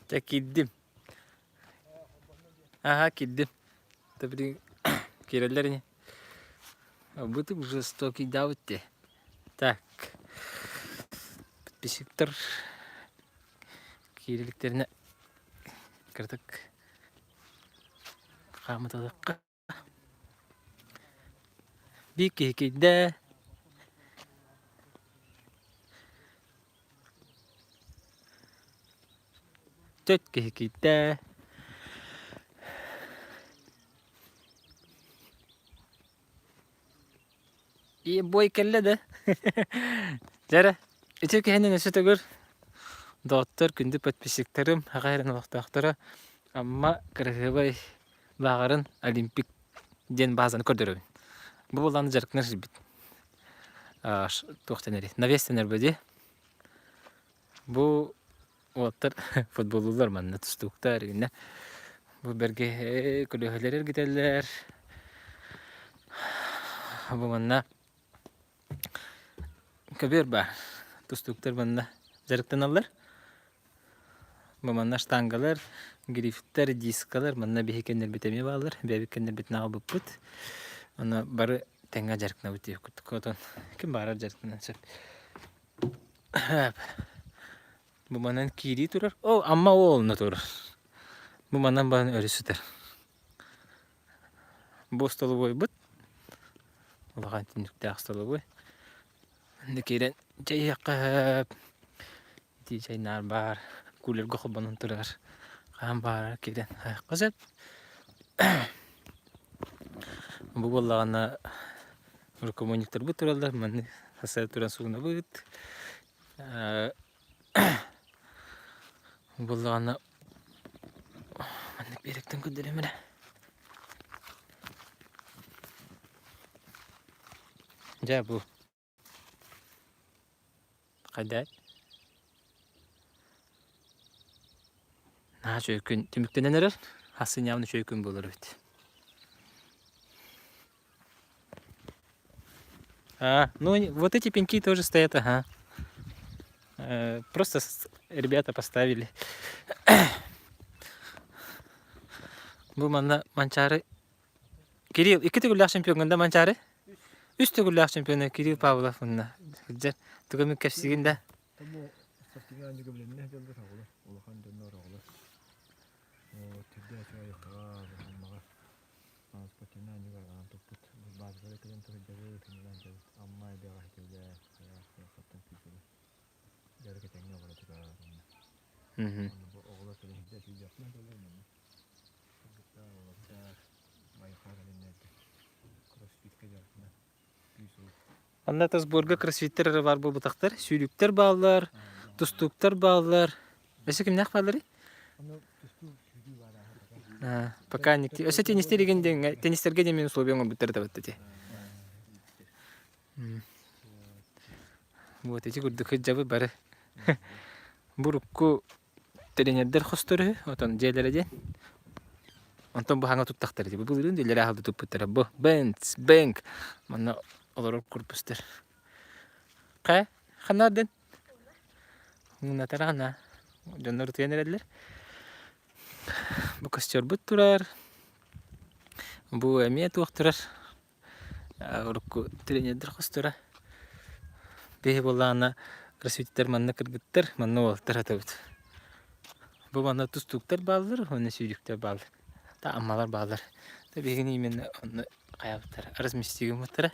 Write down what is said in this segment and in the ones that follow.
Дьэ киирдим. Аһа киирдим. Билигин киирэллэр ини. Бытык жестокийдаабыт дии. Так. Подписчиктар киириликтэринэ кыратык хаамыталыахха. Биир киһи киирдэ. Түөрт киһи киирдэ. Бой кэллэ да. Дьэ эрэ, ити киһинэн өссө төгүл доҕоттор, күндү подписчиктарым, аҕа эрэн олохтоохторо Амма кыраһыабай лааҕырын Олимпик диэн базаны көрдөрөбүн. Бу буоллаҕына дьарыктанар сирбит. Туох дэнэрий, навес дэнэр бу дии. Бу уолаттар футболлууллар манна тустууктар игиннэ. Бу бэргэ көлүөһэлэри эргитэллэр. Бу манна көбүөр баар. Тустууктар манна дьарыктаналлар. Бу манна штангалар, грифтэр, дискалар манна биһи кэннэрбит эмиэ бааллар. Бэйэбит кэннэрбитин аҕалбыппыт. Онно бары тэҥҥэ дьарыктанабыт диэх курдук. Отон ким баарар дьарыктаныан сөп. Бу манан киирии турар. О, Амма уолуна турар. Бу манан баран өрүс сытар. Бу остолобуойбут. Улахан түннүктээх остолобуой. Манна киирэн чэй иһиэххэ сөп. Итии чэй наар баар. Кулерга холбонон турар. Хаһан баарар киирэн аһыахха сөп. Бу буоллаҕына рукомойниктарбыт тураллар. Маннык сарсыарда туран суунабыт. Буоллаҕына маннык биэрэктэн көрдөрүм эрэ. Дьэ бу хайдай Наһаа үчүгэй күн түмүктэнэн эрэр. Хас сынньаабын үчүгэй күн буолар эбит. А, ну вот эти пеньки тоже стоят, ага. Просто ребята поставили. Бу манна Манчаары Кирилл икки төгүллээх чемпиоҥҥун да Манчаары? Үс төгүллээх чемпиона Кирилл Павлов мунна сылдьар. Тугу эмит кэпсиигин да? Спортивнай оонньууга анаан туппут базалары кэлэн сылдьабыт, сынньанан сылдьабыт. Амма эбэҕэ ситиилээх, хайаах-хайаахтан күүсэбит. Дьарык этэҥҥэ оҕолор тутаар онно. Онно бу оҕолор кэлэн сылдьа сылдьыахтаах буоллар манна. Кыргыттар, уолаттар, байхаа кэлиннэрдэ. Кроссфитка дьарыктанан күүс-уох. Манна тас сборга кроссфиттэр эрэ баар буолбатахтар. Сүүрүктэр бааллар, тустууктар бааллар. Өссө кимнээх баалларый? Ону тустуу сүүрүү баар Аа, пока никти. Өссө теннистер игин диэҥҥэ, теннистергэ диэн мин условия оҥорбуттар этэ ити. Вот ити курдук сылдьабыт бары. Бурукку тренердэр хостор үһү, отон дьиэлэрэ диэн. Онтон бу хаҥа туттахтар ити. Бу былырыын дьиэлэрэ аһылды туппуттара. Бу Бенц, Бэнк. Манна олорор корпустар. Хэ, ханна бардын? Мунатараана. Дьоннор утуйан эрэллэр. Бу костербут турар. Бу эмиэ туох турар. Урукку тренердэр хосторо. Биһи буоллаҕына кроссфиттэр манна кыргыттар, манна уолаттар атабыт. Бу манна тустууктар бааллар, уонна сүүрүктэр бааллар. Та аммалар бааллар. Та биһигини именно онно хайаабыттара, разместить гыммыттара.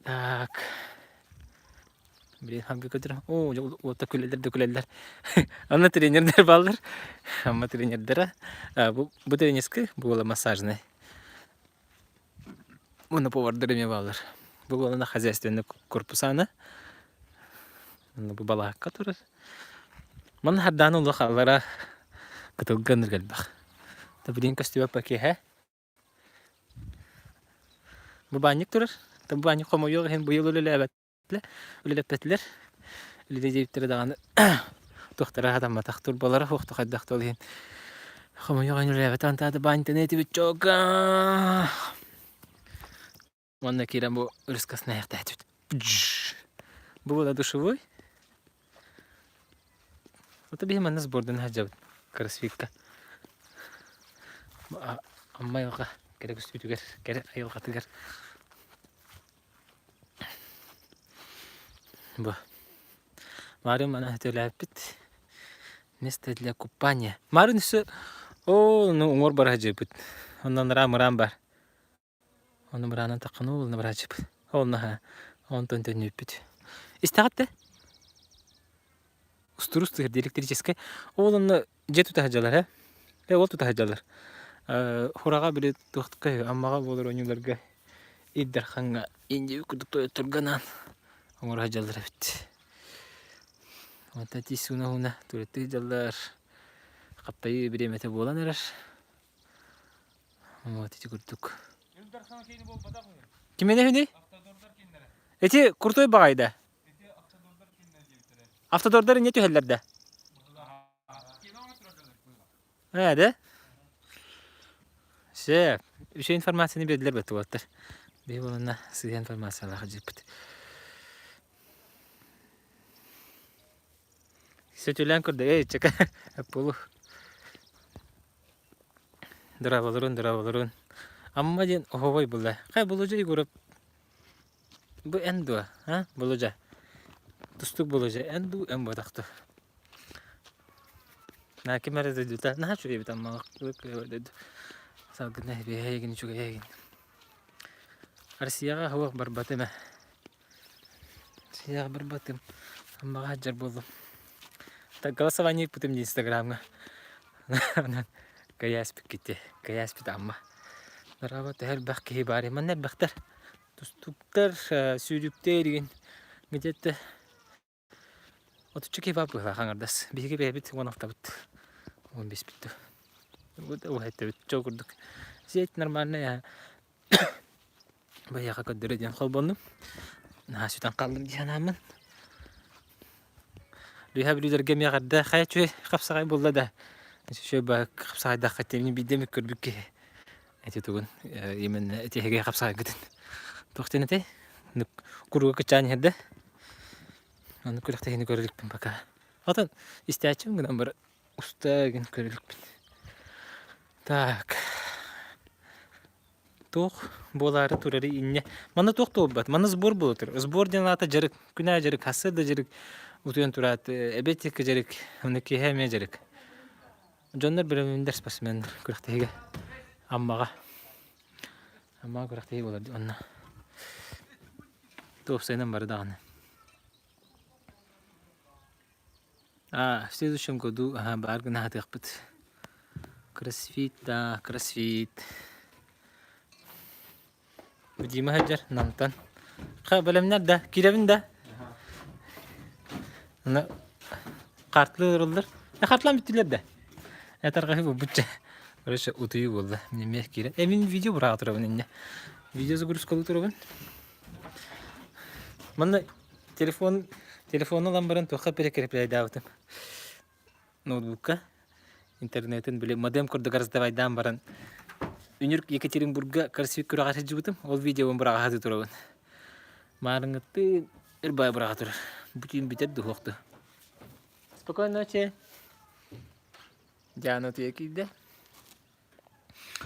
Так. Блин, ханга көтөр. О, уота күлэллэр да күлэллэр. Анна тренердэр бааллар. Амма тренердэрэ. Бу, бу тренерскэй, бу буола массажный. Уонна повардар эмиэ бааллар. Бу буолана хозяйственный корпусана. Онно бу балаакка турар. Манна хардааны улахалара кытылга ынырык элбэх. Та билигин көстүбэт пакеһэ. Бу баанньык турар. Бу баанньык хомойуох иһин быйыл үлэлээбэт үлэлэппэтилэр. Үлэлиэ диэбиттэрэ даҕаны туохтара сатамматах турбалара суох хайдах да ол иһин хомойуох иһин үлэлээбэтэх антаата баанньыктан этибит чока. Уонна киирэн бу өрүскэ снайахтаатыбыт. Бу была душевой. Ото биһи манна сбордан сылдьабыт кроссфитка. Амма айылҕа кэрэ көстүүтүгэр, кэрэ айылҕатыгар. Бу Маарыын маны төлөөппүт. Место для купания. Маарыын өссө оо, ну уҥуор бара сылдьыбыт. Онно анараа мыраан баар. Ону мыраанан таххан уолуна барааччыбыт. Ол наһаа онтон төннүбүппүт. Истэҕит да? Устурус тыһыр электрическэй. Ол онно дьиэ тута сылдьаллар ээ. Э ол тута сылдьаллар. Хураҕа били туохтука Аммаҕа буолар оонньууларга Ил Дархаҥҥа Индия курдук тойотторго анаан оҥоро сылдьаллар эбит. Онтон тиис ууна-ууна туалеттыы сылдьаллар. Хаптайыы бириэмэтэ буолан эрэр. Вот ити курдук. Кимиэнэ үһүнүй? Ити крутой баҕайы да. Автодордар инньэ түһэллэр да. Ээ да? Сөп. Үчүгэй информацияны биэрдилэр бөттү Биһи буоланна сыыһа информациялаах дьиэппит. Сөтүлээн көрдө, эй, чека, полу. Дорооболорун, дорооболорун. Амма диэн оһуобай буолла. Хай, Болодьа Егоров, бу эн дуо, а, Болодьа? Тустук Болодьа, эн дуу, эн буотах дуу? Наа ким эрэ дойдута, наһаа үчүгэй эбит Аммалаах дойду. Салгына эбиэһэ үчүгэй эйигин. Россияҕа суох барбатым ээ. Россияҕа барбатым. Аммаҕа сылдьар буоллум. Так голосование ыыппытым дии Инстаграмҥа. Онон кэйээспиккит кэйээспит Амма. Дорообо төһө элбэх киһи баарый? Манна элбэхтэр. Тустууктар, сүүрүктэр игин где-то отучча киһи баар быһыылаах аҥардас. Биһиги бэйэбит уон алтабыт, уон биэспит дуу. Уһайттабыт чоо курдук. Сеть нормальная Байыаха көрдөрө диэн холбоннум. Наһаа сүтэн хааллым дии санааммын. Лүһэ бүлүүлэргэ эмиэ эҕэрдэ хайа үчүгэй хапсаҕай буолла да үчүгэй ба хапсаҕайдаахха тиэмни биирдэ эмит көрбүт киһи эти тугун именно эти эһиги хапсаҕайгытын туох диэн этэй куруга кыччаан иһэр да ону күрэхтэһиини көрө иликпин пока отон истээччим гынан баран уста гын көрө иликпин так Туох буолаары турарый инньэ? Манна туох туолбат? Манна сбор буола турар. Сбор диэн аата дьарык. Күн аайы дьарык, сарсыарда дьарык, утуйан тураат, эбиэт диэки дьарык, уонна киэһэ эмиэ дьарык. Дьоннор бэлэмнэннэр спортсменнар күрэхтэһиигэ Аммаҕа. Аммаҕа күрэхтэһии буолар дии онно. Уопсайынан бары даҕаны. А, в следующем году ага, баар гына аһатыахпыт. Кроссфит, да, кроссфит. Дима сылдьар Намтан. Ха, бэлэмнэр да, киирэбин да. Аны хаартылыы олороллор. Э, хаартылаан бүттүлэр да. Э, тарҕаһыы буолбут Короче, утуйуу буолла. Мин эмиэ киирэн. Э, мин видео быраҕа турабын инньэ. Видео загрузкалыы турабын. Манна Телефон, телефону ылан баран туохха прикрепляйдаабытым. Ноутбукка интернетин били модем курдук раздавайдаан баран үнүр Екатеринбурга кроссфит күрэҕэр сылдьыбытым. Ол видеобун быраҕа сатыы турабын. Маарыҥҥыттыы өр баай быраҕа турар. Бу түүн бүтэр дуу суох дуу. Спокойной ночи. Диана утуйа киирдэ.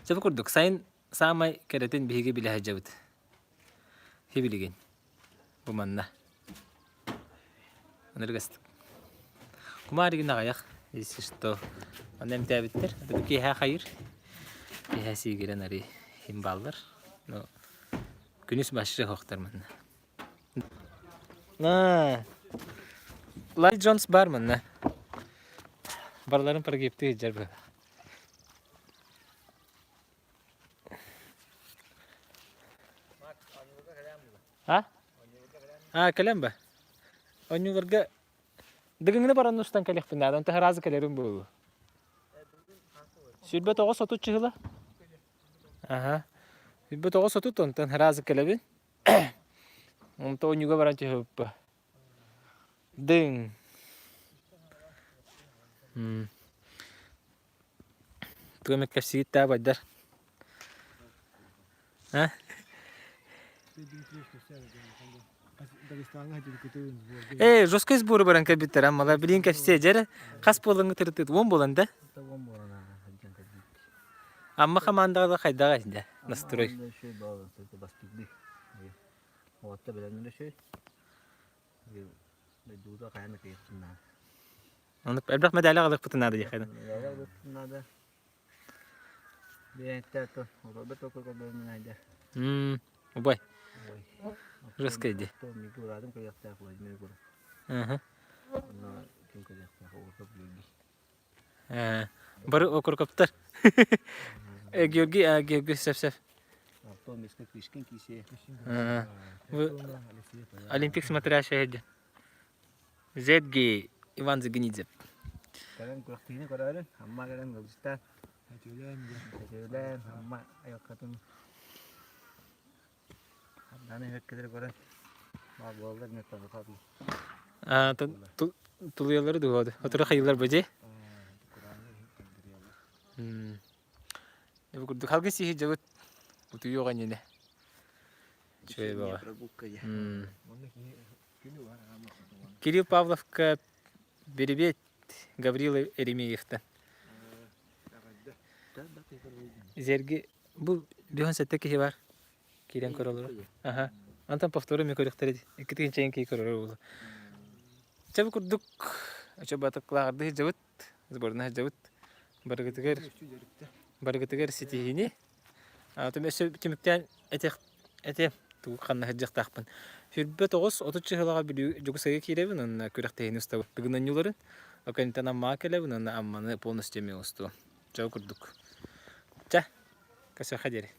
Сөп курдук сайын саамай кэрэтин биһиги билэ сылдьабыт. Сибилигин бу манна ынырыгастык кумаар игин аҕыйах если что онно эмтээбиттэр бу киэһэ хайыр киэһэ сиигирэн арый иһин бааллар но күнүс вообще суохтар манна аа Ларри Джонс баар манна барыларын прогибтыы сылдьар быһыылаах А? А, кэлэн ба. Онньууларга Дыгыҥҥына баран устан кэлиэхпин наада, онтон сразу кэлэрим буолуо. 29 30 чыһыла. Аха. 29 30 онтон сразу кэлэбин. Онтон онньууга баран түһэбиппэ. Дыҥ. Тугу эмэ кэпсиигит даа байдар? А? Дагестаҥҥа сылдьыбыккытын сборга Ээ, жесткай сбору баран кэлбиттэр Аммалар. Билигин кэпсиэ дьэ эрэ. Хас буолаҥҥа тырыттыт? Уон буолан да? Уон буолан сылдьан кэлбит. Амма хамаандаҕа хайдаҕай да настрой? Амма үчүгэй буолан сылдьа бастыырдыы. Уотта бэлэмнэр үчүгэй. Дойдубута хайан да кыйыахпын наада. Оннук элбэх мэдээлэ аҕалыахпытын наада диэххэ. Мэдээлэ аҕалыахпытын наада. Убай. Жесткай дии. Бары окуркоптар. Георгий, Георгий сөп-сөп. Олимпик смотрящий диэн. ZG Иван Загинидзе. Кэлэн күрэхтэһиини көрөөрүн, Амма кэлэн ыалдьыттаан. Өтүүлээн, Амма айылҕатын Аны эһэккэлэри көрөн баар буолаллар эмиэ Тулуйаллары дуо? Отура хайыылар бу дии. Бу курдук халгы сиһи дьабыт утуйуох иннинэ. Үчүгэй бөҕө. Кирилл Павловка бирибиэт Гаврил Еремеевтан. Зерги бу биһон сэттэ киһи бар. Киирэн көрөлөр. Аха. Антон повтору мен көрүөхтэрэ дии. Икки тыһыынча киһи көрөрөр буолла. Чэ бу курдук очо батыклаҕырды сылдьабыт, сборна сылдьабыт. Барыгытыгар барыгытыгар ситиһиини. Өссө түмүктээн этих этиэм тугу ханна сылдьыахтаахпын. 29 30 чыһылаҕа Бүлүү Дьокуускайга киирэбин уонна күрэхтэһиини устабыт Тыгын Ол кэнниттэн Аммаҕа кэлэбин уонна Амманы полностью эмиэ устуом. Чэ курдук. Чэ, көрсүөххэ диэри.